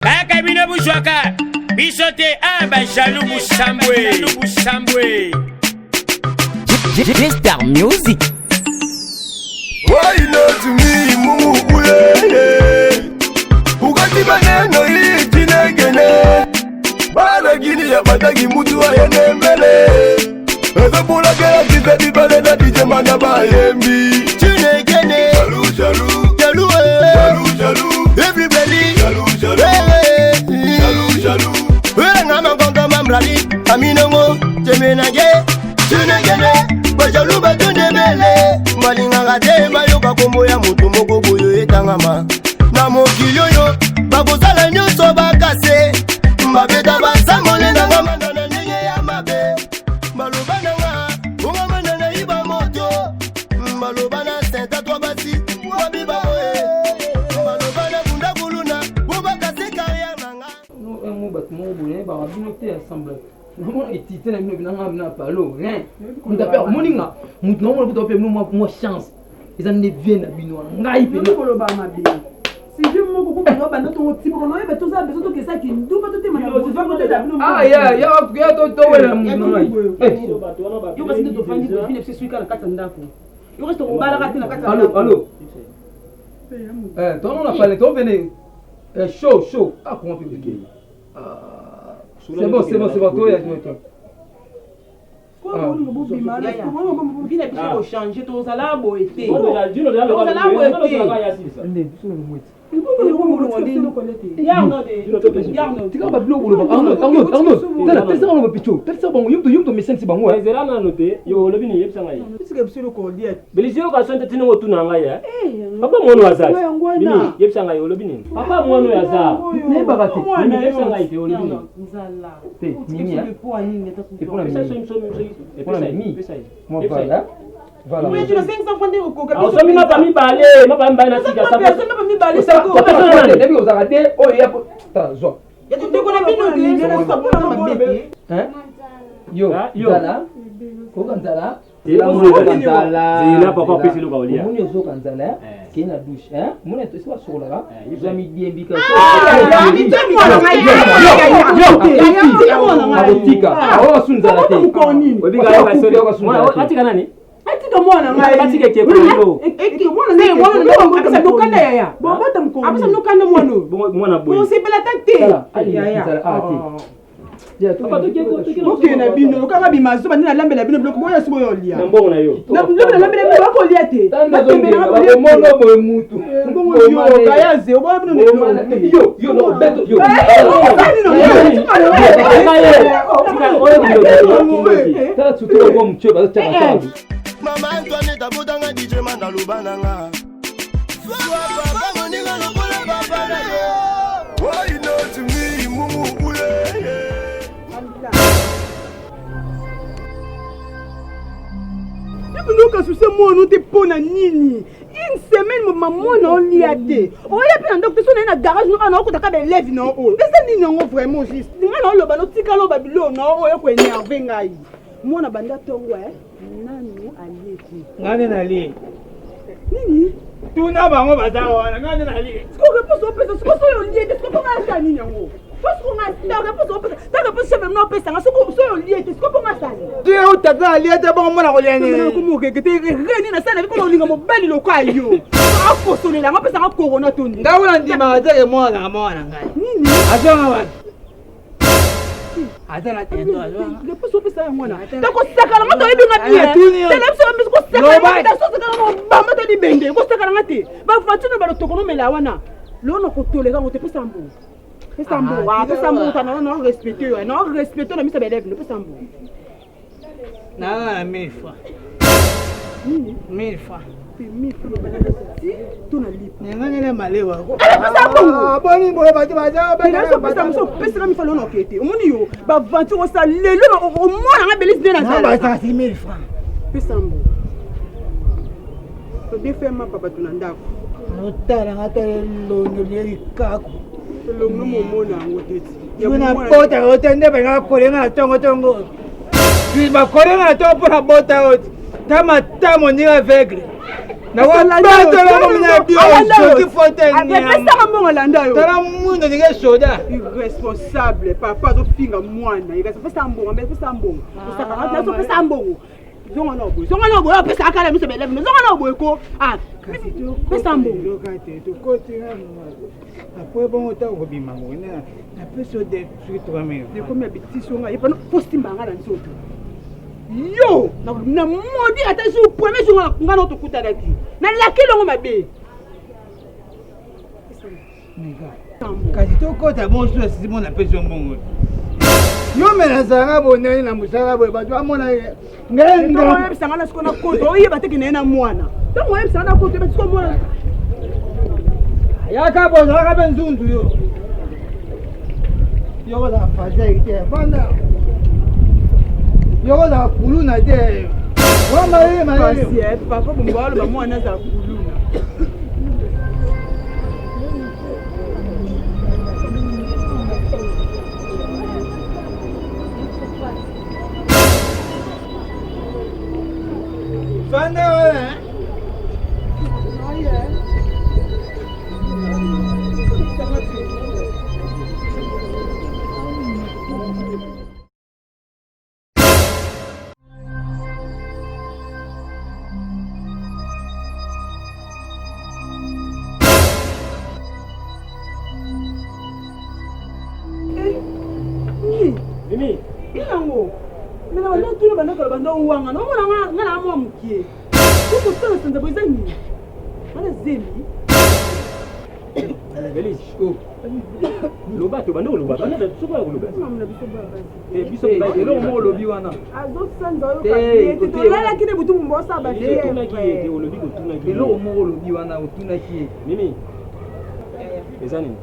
Kaka bino buzwaka biso te a ba jaloux busambwe busambwe. Star Music. Why not me mumu uye Ukati maneno hii jinegene Bana gini ya batagi mutu ayende mbele Ezobulakela kizedi bale na DJ mana bayembi Chinekene Jaloux jaloux Jaloux eh. Jaloux jaloux Everybody Jaloux jaloux Eh, eh. Jaloux jaloux Wela nga makongo mambrali Aminongo Temenage Chinekene Bajalu batondebele Balingaka te bayoka kombo ya moto moko boyo etangama Na mokili oyo bakozala nyonso bakase Babeta basambole nanga manda na ndenge ya mabe Baloba nanga onga manda nayiba moto Baloba na senta twa basi wabi baoye Baloba na bunda kuluna bobakase carrière nanga Yango bato moko boye nayebaka bino te ensemble namona etite na bino binanga na palo rien moto ape omoni nga moto naomona kutu ape bino mwa chance eza nde vie na bino wana ngai pena koloba mabe sujet moko kokanga banda tongo tiboko na oyeba toza besoin tokesa kinduba totema na boza kotela bino ah ya ya ya to to wela moto na ngai yo kasi nde tofandi boye biso eswika na kati ya ndako yo kasi tokobalaka te na kati ya allo allo eh tono na pale to vene eh chaud chaud ah comment peut ah c'est bon c'est bon c'est bon to ya to bina biso kochange tozala boye te tozala boye te nde biso na mweti tika babiloko koloba arnold arnold arnold tala talisa bango picho talisa bango yo moto mesanisi bango ezela nano te yo olobi nini yebisa ngai belisi yoka so nte tini otuna ngai eh? papa mwana oyo aza mimi yebisa ngai olobi nini papa mwana oyo aza nayebaka te mimi yebisa ngai te olobi nini te mimi epona mimi mwa vala Voilà. Osombi mapa mibale, mapa mibale na sika. Mapa mibale Nayebi ozalaka de oyo ya ta zwa. Yo, nzala. Koyoka nzala. Zela papa apesi eloko olia. Omoni ozoka nzala, kei na douche, omoni esi basokolaka, zwa midiembika. Akotika, aoka su nzala te. Atika nani? atika mwana ngai apesa lokanda yaya apesa lokanda mwana oyo mwana boye osepela ta te bokende na bino lokanga bimazo bandi nalambela bino biloko boya soki oyo olia mbongo na yo lobi nalambela bino bakolia te natembelaaomono boye mutu mbongo yo kayaze oboya bino tala sutu ngo mutio bazotyaka Mama Antoinette abotanga DJ Manda loba na nga Zwa papa moninga lokola papa na yo Why not me mumu uye Yoka suse mwana te mpo na nini une semaine mobima mwana olia te oya mpe na ndako te so naye na garage no awa naokotaka baelève na oyo eza nini yango vraiment juste ngai naoloba notika loba biloko na oyo ekoenerve ngai mwana banda ntongo e nanu alie te ngai nde nalie nini tuna bango baza wana ngai nde nalie siko réponse opesa siko soki olie te siko mpo ngai asala nini yango po siko ngai ta réponse opesa ta réponse chef na opesa nga soko soki olie te siko mpo ngai asala nini te oyo tata alie te bongo mwana kolia nini komokeke te reni nasala nabi mpona olinga mobali lokola yo akosolela yango apesanga corona to nini ngai kuna ndimaka te ke mwana nanga mwana ngai nini azonga wapi aza na tento réponse opesa yango wana takosakana nga toyebi nga bien tala biso biso kosakana tasosakana mobamba to libende kosakana nga te bavoiture na balotoko nomela wana loo na kotoleka yango te pesa mbongo pesa mbongo pesa mbongo tana na respecte yo na respecte na miso ya baelève no pesa mbongo naa na 1000 francs nini 1000 francs to na lipa nanga nene malewa pesa bongo boni boye bato bazapesa mosu opesaka mifalo na oke te omoni yo baventure osala lelo omona nga belisi nde nazalabazalaka 1000 francs pesa mbongo todefe mapa bato na ndako notala nga tala elongi olie likaku elongi momona yango te ti na bota yo te nde balingaka kolenga na tongo tongo bakolenga na tongo mpo na bota yo te ta matamo ndenge aveugle. Apesaka mbongo alanda yo. Tala mwindo ndenge soda. Irresponsable papa azofinga mwana. Irresponsable mbongo, apesa mbongo. Osaka na pesa mbongo. Zonga na boye. Zonga na boye apesa kala miso beleve. Zonga na boye ko. Ah, pesa mbongo. Tokoti apres bongo ntango kobima ngo napesi yo de soki 3000. Ekomi ya bitisi nga ye pano fosimba nga na nzoto. Yo na modi ata jour premier jour nga na tokutanaki. Nalaki elongo mabe. Kasi tokota bongo soki asisi bongo napesi yo mbongo. Yo me nazalaka bonani na mosala boye bato bamona ngai oyebisa nga na siko na kota oyeba te ke naye na mwana. Ntango oyebisa nga na kota oyeba siko mwana. Yaka bozalaka mpe nzunzu yo. Yo kozala fazer te vanda. Yo kozala kuluna te. Wa mayele mayele. Pasi papa bombo aloba mwana azala kuluna. Fanda wana. Mimi. Yango. Mena bando tuna bando kala bando wanga. No mona nga nga na mwa mukie. Koko sala sanza boza nini? Wana zemi. Belize. Oh. Loba to bando loba. Bando soko ya koloba. Mama biso baba. Eh biso eloko moko olobi wana. Azosanza oyo kasi tolalaki ne butu mumba osala ba otunaki ye te olobi kotunaki ye. Eloko moko olobi wana otunaki ye. Mimi. Eza nini?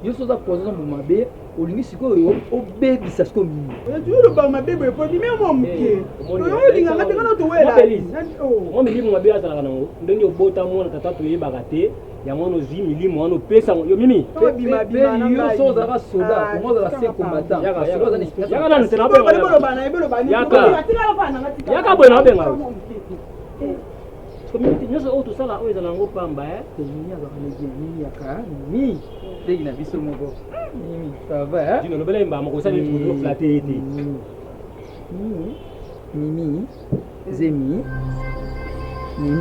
Yo soki oza poison mbuma mabe olingi sikoyo obebisa sikoyo mimi. Oloba mabe boye po bimi mwa moke. Olinganga te kana towela. Mwa milimo mabe azalaka nango ndenge obota mwana tata toyebaka te yango wana ozwi milimo wana opesa yo mimi. Yo soki ozalaka soda omo ozala se combattant. Yaka nanu te na yaka boye na obenga yo. Nyonso oyo tosala oyo ezala yango pamba. Mimi azalaka na bien mimi yaka mimi ndenge na biso moko mimi ça va. Dino lobela ye mbama kosala neti oflate ye te. Mimi mimi zemi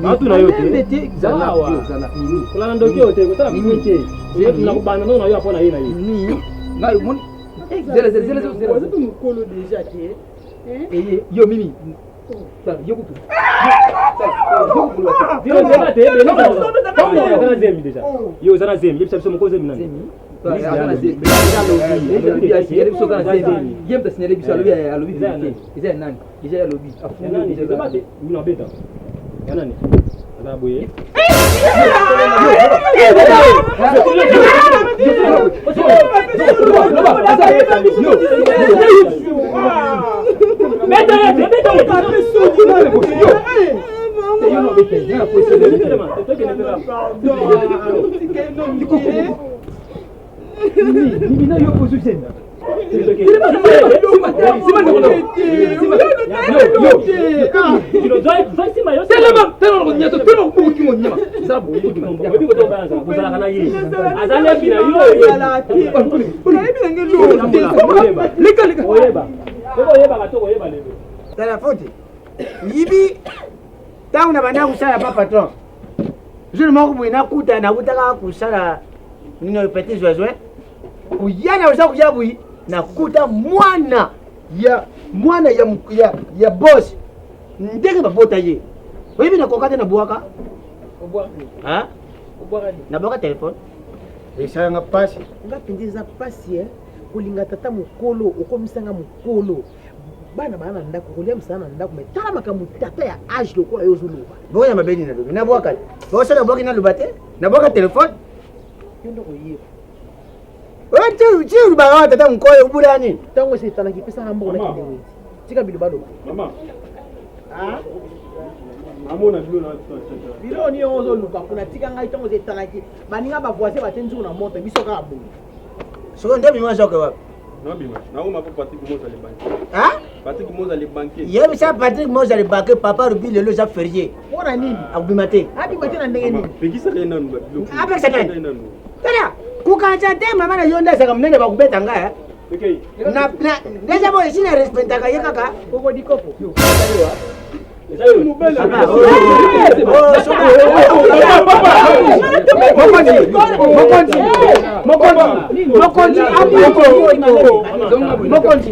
Batuna yo te. Zala yo zala mimi. Kolanda ndoki oyo te kosala mimi te. Zemi na kobanda ndono na yo apo na ye na ye. Mimi ngai omoni zela zela zela zela. Oza mpe mokolo deja te. Eye yo mimi. Tala yo kutu. Aza na zemi deja. Yo oza na zemi yebisa biso moko zemi nani. Ye moto asignale biso alobi alobi vérité eza ya nani deja ye alobi afungoli deja ya nani aza boye. Ozalaka na ye aza lebi na yo oyeba oyebaka to koyeba lelo Tala faute. Yibi ntango na banda kosala pa patron. Jour moko boye nakuta nakutaka kosala nino petit zoizoin. Koya na oza koya boye nakuta mwana ya mwana ya ya, ya boss ndenge babota ye. Oyebi nakoka te nabwaka. Nabwaka telefone. Esalanga mpasi. Nga mpenza eza mpasi kolinga tata mokolo okomisanga mokolo bana baa na ndako kolia mosala na ndako me tala makambo tata ya age lokola yo ozoloba. Bongo ya mabe nini nalobi? Nabwaka. Bosala bwaki naloba te? Nabwaka telefone. Yo nde koyeba. Oyo ti olobaka wana tata mokolo obula nini? Ntango esi etalaki pesanga mbongo nakende wenze. Tika bilobaloba. Mama. Amona bilo na biloko nini yango ozoluka kuna tika ngai ntango esi etalaki baninga bavoisin bate nzungu na moto biso kaka boye. Soki nde bima zoke wapi? Nabima. Nakoma po Patrick Mosa libandi. Hein? Patrick Moza le banquier. Yebisa Patrick Moza le banquier, papa alobi lelo eza férié. Mpo na nini? Akobima te. Abima te na ndenge nini? Pekisaka ye nanu ba biloko. Apekisa nani? Tala, kokanisa te mama na yo nde azalaka monene bakobeta ngai. Eh. Na na deja bo esi na respectaka ye kaka. Okodi kopo. Mokonzi, mokonzi, mokonzi,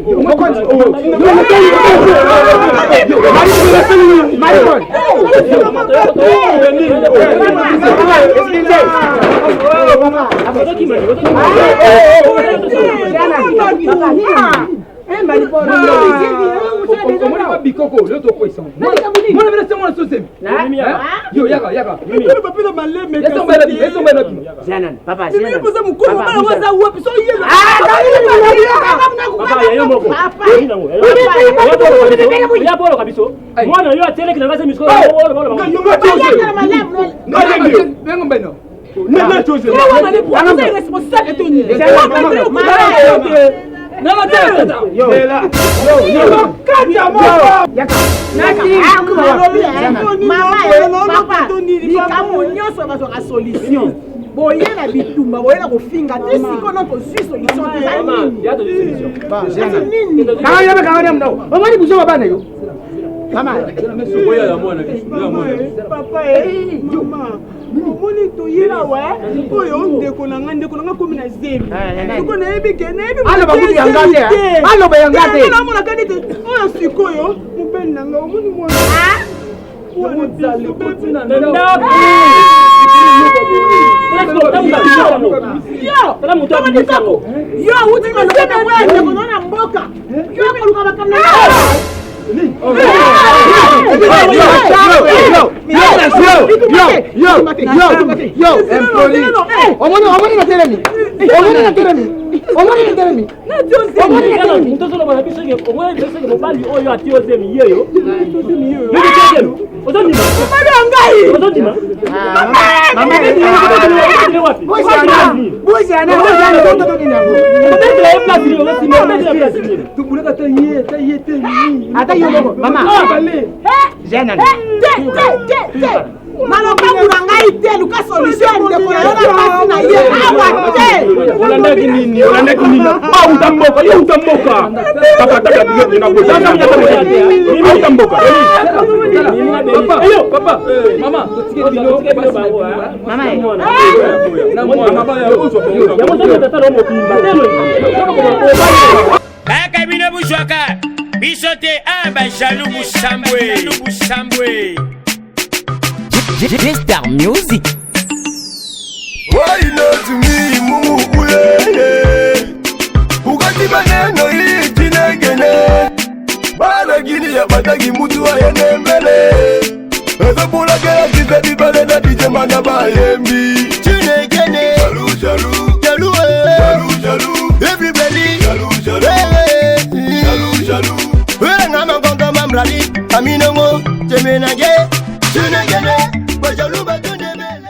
Omoni ba bikoko leo tokwesa mwana bino se mwana sosemi yo yaka yaka Yaboloka biso mwana yo ateleki na ngase misko. Likambo nyonso bazwaka solution, boye na bitumba, boye na kofinga te. Sikoyo no tozwi solution te, eza nini? Omoni buzoba bana yo. Papa, mama, omoni toyela we oyo ndeko na ngai, ndeko na ngai komi na zemi. Siko nayebi ke nayebi aloba yanga te. Namonaka nete oyo sikoyo mobali na ngai, omoni mwana yo awuti ndeko na mboka, yo koluka makambo. Omoni, omoni na telemi, omoni na telemi, omoni na telemi. Moto ozoloba na biso, omoni biso soki mobali oyo ati ozemi ye yo ozondima? Mobali ya ngai. Ozondima? Ata yo moko mama. Te, te, te, te, nalobangu na ngai te. Luka solution ya ndeko na yo na basi na ye awa te. Olandaki nini? Olandaki nini? Auta mboka, yo uta mboka. Papa, tata, auta mboka. Papa, papa, mama, totike bino. Mama. Na mwana. Kaka bino buzwaka biso te, a bajaloux busambwe busambwe. Star Music. Why not me, mumu uye? Ukati maneno hii jinegene. Bana gini ya batagi mutu ayende mbele. Ezobulakela kize bibale na DJ mana bayembi.